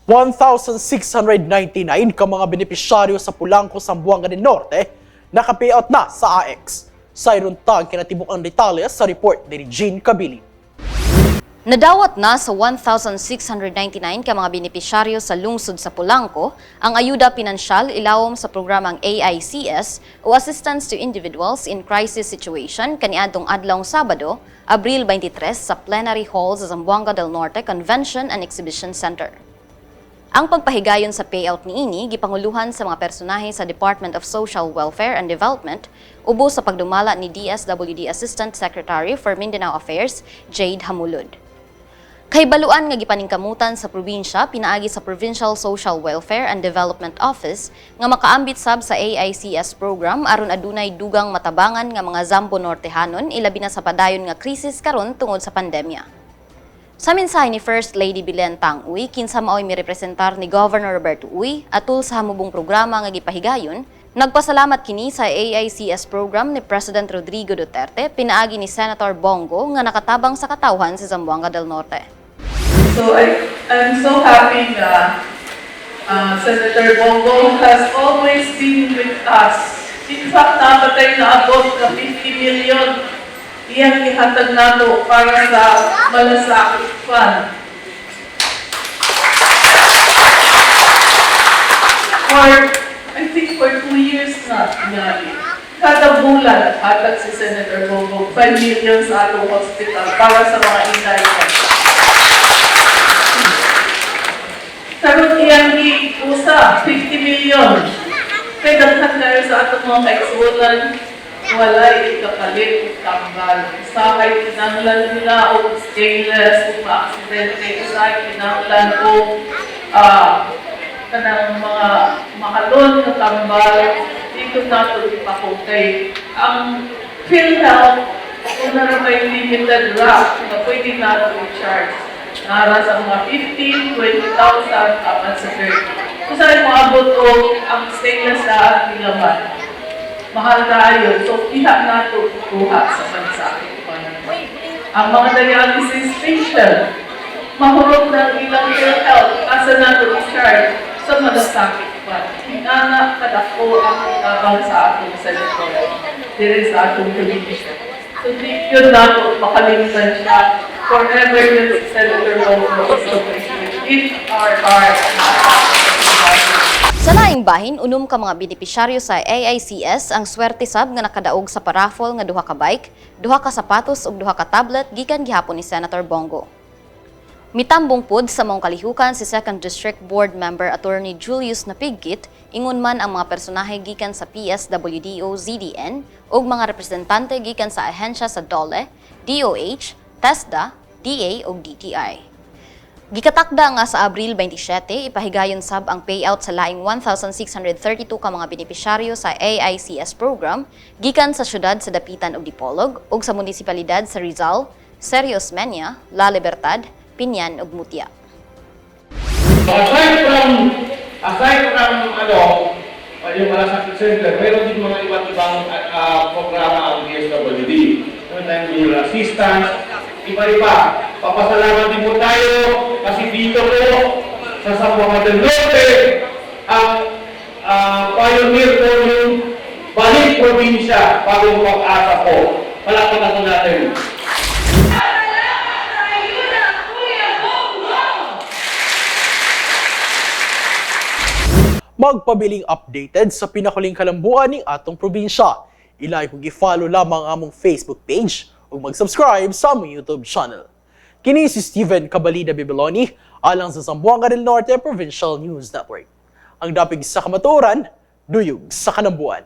1,699 ka mga benepisyaryo sa Polanco, Zamboanga del Norte naka-payout na sa AX. Sayron tag kinatibuk ang detalye sa report ni Regine Cabilin. Nadawat na sa 1,699 ka mga benepisyaryo sa lungsod sa Polanco ang ayuda pinansyal ilawom sa programang AICS o Assistance to Individuals in Crisis Situation kaniadtong adlawng Sabado, Abril 23, sa Plenary Hall sa Zamboanga del Norte Convention and Exhibition Center. Ang pagpahigayon sa payout niini gipanguluhan sa mga personahe sa Department of Social Welfare and Development ubos sa pagdumala ni DSWD Assistant Secretary for Mindanao Affairs Jade Hamulod. Kahibaluan nga gipaningkamutan sa probinsya pinaagi sa Provincial Social Welfare and Development Office nga makaambit sab sa AICS program aron adunay dugang matabangan nga mga Zambo Nortehanon, ilabi na sa padayon nga krisis karon tungod sa pandemya. Sa mensahe ni First Lady Belen Tang-Uy, kinsa maoy mirepresentar ni Governor Roberto Uy atul sa hamubong programa nga gipahigayon, nagpasalamat kini sa AICS program ni President Rodrigo Duterte pinaagi ni Senator Bong Go nga nakatabang sa katawhan sa Zamboanga del Norte. So I'm so happy na Senator Bong Go has always been with us. In fact, napatay na abot na 50 million iyang ihatag nato para sa Malasakit Fund. For, I think, for 2 years na, tingali. Kada bulan, hatag si Senator Bong Go 5 million sa atong hospital para sa mga inay. Karon iyang giusa, 50 million. Kay daghan kayo sa atong mga kaigsuonan, walay ikapalit og tambal. Usahay kinahanglan nila og stainless ug maaksidente, usahay kinahanglan og kanang mga mahalon nga tambal. Dito nato ipakugay. Ang PhilHealth, kung na may limited ra na pwede nato i-charge. Nara sa mga 15, 20,000, apan sa 30. Kung saan moabot og ang stainless na ang gilaman, mahal tayo. So, diha nato kuha sa Malasakit Fund. Ang mga dialysis patient, mahurot ng ilang PhilHealth, asa nato i-charge? Sa Malasakit Fund. Ingana kadako ang tabang sa atong senator, diri sa atong probinsya. So, di yun nato makalimutan siya. Forever yun si Senator Bong Go is in our heart. Sa laing bahin, unom ka mga benepisyaryo sa AICS ang swerte sab nga nakadaog sa paraffle nga duha ka bike, duha ka sapatos ug duha ka tablet gikan gihapon ni Senator Bong Go. Mitambong pod sa maong kalihukan si 2nd District Board Member Attorney Julius Napigkit, ingon man ang mga personahe gikan sa PSWDO ZDN ug mga representante gikan sa ahensya sa DOLE, DOH, TESDA, DA ug DTI. Gikatakda nga sa Abril 27, ipahigayon sab ang payout sa laing 1,632 ka mga benepisyaryo sa AICS program gikan sa syudad sa Dapitan ug Dipolog ug sa munisipalidad sa Rizal, Sergio Osmeña, La Libertad, Biñan ug Mutia. So aside from ano, yung Malasakit Center, meron din mga iba't ibang programa ang DSWD. Meron tayong rural assistance, iba-iba. Papasalamat din po tayo kasi dito po sa Zamboanga del Norte, ang pioneer po yung Balik Probinsya, Bagong Pag-asa po. Palakpakan po natin. Salamat sa ayuda, Kuya Bongbong! Magpabiling updated sa pinahuling kalambuan ning atong probinsya. I-like ug i-follow lamang ang among Facebook page ug mag-subscribe sa among YouTube channel. Kini si Steven Cabalida Bibiloni alang sa Zamboanga del Norte Provincial News Network. Ang dapig sa kamatuoran, duyog sa kanambuan.